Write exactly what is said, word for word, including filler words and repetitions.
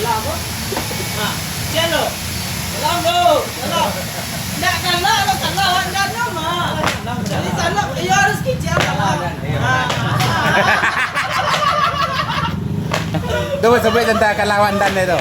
Salam, bro. Ha, kecek lo. Salam, bro. Salam. Ndak kalah lo, kalah Wan Dan lo mah. Jadi salam, iyo harus kecek salam. Ha. Tu sabuik tantang kalah Wan Dan tu.